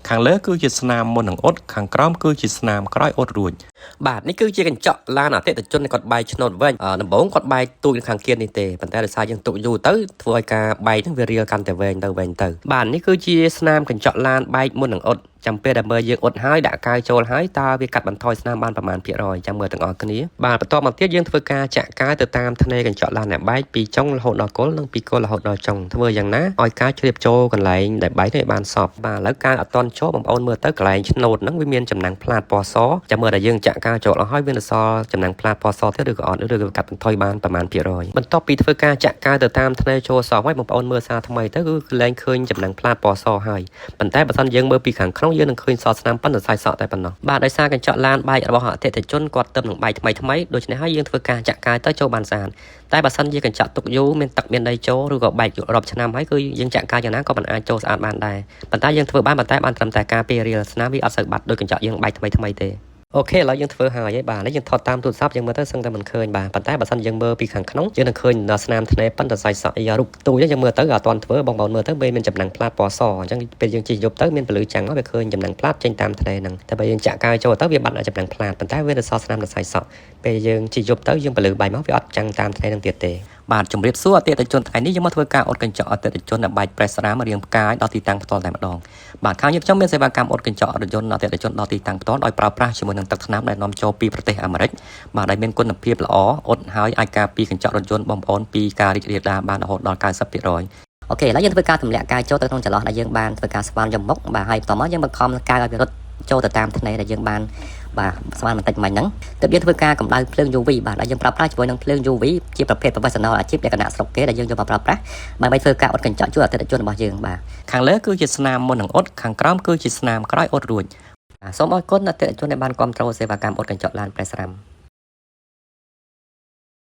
ខាងលើគឺជាស្នាមមុននឹងអ៊ុតខាងក្រោមគឺជាស្នាមក្រោយអ៊ុតរួច បាទនេះគឺជាកញ្ចក់ឡានអតិថិជនដែលគាត់បែកឆ្នូតវិញដំបូងគាត់បែកទូចនៅខាងគៀននេះទេប៉ុន្តែដោយសារយើងទុកយូរទៅធ្វើឲ្យការបែកហ្នឹងវារាលកាន់តែវែងទៅវែងទៅបាទនេះគឺជាស្នាមកញ្ចក់ឡានបែកមុននឹងអ៊ុតចាំពេលដែលមើលយើងអ៊ុតហើយដាក់កាវចូលហើយតើវាកាត់បន្ថយស្នាមបានប្រមាណភាគរយចាំមើលទាំងអស់គ្នាបាទបន្តមកទៀតយើងធ្វើការចាក់កាវទៅតាមធ្នេកញ្ចក់ឡានដែលបែកពីចុងរហូតដល់គល់និងពីគល់រហូតដល់ចុងធ្វើយ៉ាងណាឲ្យកាវជ្រាបចូលកន្លែងដែលបែកនេះឲ្យបានសព្វបាទឥឡូវកាវអត់ទាន់ចូលបងប្អូនមើលទៅកន្លែងឆ្នូតហ្នឹងវាមានចំណាំងផ្លាតពណ៌សចាំមើលតែយើងចាក់កាវចូលអស់ហើយវានៅសល់ចំណាំងផ្លាតពណ៌សទៀតឬក៏អត់ឬក៏កាត់បន្ថយបានប្រមាណភាគរយបន្ទាប់ពីធ្វើការចាក់កាវទៅតាមធ្នេចូលសព្វហើយបងប្អូនមើលសារថ្មីទៅគឺលែងឃើញចំណាំងផ្លាតពណ៌សហើយ ប៉ុន្តែបើសិនយើងមើលពីខាងក្នុងយើងនឹងឃើញសល់ស្នាមប៉ុន្តែសរសៃសក់តែប៉ុណ្ណោះបាទដោយសារកញ្ចក់ឡានបែករបស់អតិថិជនគាត់ទៅនឹងបែកថ្មីថ្មីដូច្នេះហើយយើងធ្វើការចាក់កាយទៅចូលបានស្អាតតែបើសិនជាកញ្ចក់ទុកយូរមានទឹកមានដីចូលឬក៏បែករាប់ឆ្នាំហើយគឺយើងចាក់កាយយ៉ាងណាក៏មិនអាចចូលស្អាតបានដែរប៉ុន្តែយើងធ្វើបានប៉ុន្តែបានត្រឹមតែការពាររាលស្នាមវាអត់សូវបាត់ដូចកញ្ចក់យើងបែកថ្មីថ្មីទេOK ឥឡូវយើងធ្វើហើយហើយបាទនេះយើងថតតាមទូរស័ព្ទយើងមើលទៅសឹងតែមិនឃើញបាទប៉ុន្តែបើសិនយើងមើលពីខាងក្នុងយើងនឹងឃើញដល់ស្នាមធ្នេប៉ុន្តែសៃសក់រូបទូចយើងមើលទៅអត់ទាន់ធ្វើបងប្អូនមើលទៅពេលមានចំណាំងផ្លាតពណ៌សអញ្ចឹងពេលយើងជិះយប់ទៅមានពន្លឺចាំងវាឃើញចំណាំងផ្លាតចេញតាមធ្នេហ្នឹងតែបើយើងចាក់កាវចូលទៅវាបាត់ចំណាំងផ្លាតប៉ុន្តែវានៅសល់ស្នាមសរសៃសក់ពេលយើងជិះយប់ទៅយើងពន្លឺបាយមកវាអត់ចាំងតាមធ្នេហ្នឹងទៀតទេបាទជម្រាបសួរអតិថិជនថ្ងៃនេះយើងមកធ្វើការអ៊ុតកញ្ចក់អតិថិជនដែលបែកប្រេះស្រាមរាងផ្កាយដល់ទីតាំងផ្ទាល់តែម្ដងបាទខាងយើងខ្ញុំមានសេវាកម្មអ៊ុតកញ្ចក់រថយន្តអតិថិជនដល់ទីតាំងផ្ទាល់ដោយប្រើប្រាស់ជាមួយនឹងទឹកថ្នាំដែលនាំចូលពីប្រទេសអាមេរិកបាទដែលមានគុណភាពល្អអ៊ុតហើយអាចការពារកញ្ចក់រថយន្តបងប្អូនពីការរីករាលដាលបានរហូតដល់90%។ OK ឥឡូវយើងធ្វើការទម្លាក់កាវចូលទៅក្នុងចន្លោះដែលយើងបានធ្វើការស្មានយកមុខបាទហើយបន្តមកយើងបង្ខំកាវឲ្យវារត់ចូលទៅតាមធ្នេដែលយើងបានបាទស្មានបន្តិចមិញហ្នឹងទើបយើងធ្វើការកម្ដៅភ្លើង UV បាទដែលយើងប្រើប្រាស់ជាមួយនឹងភ្លើង UV ជាប្រភេទ professional អាជីពលក្ខណៈស្រុកគេដែលយើងយកមកប្រើប្រាស់ដើម្បីធ្វើការអ៊ុតកញ្ចក់ជួយអតិថិជនរបស់យើងបាទ ខាងលើគឺជាស្នាមមុននឹងអ៊ុតខាងក្រោមគឺជាស្នាមក្រោយអ៊ុតរួចបាទសូមអរគុណអតិថិជនដែលបានគាំទ្រសេវាកម្មអ៊ុតកញ្ចក់ឡានប្រេះស្រាំ។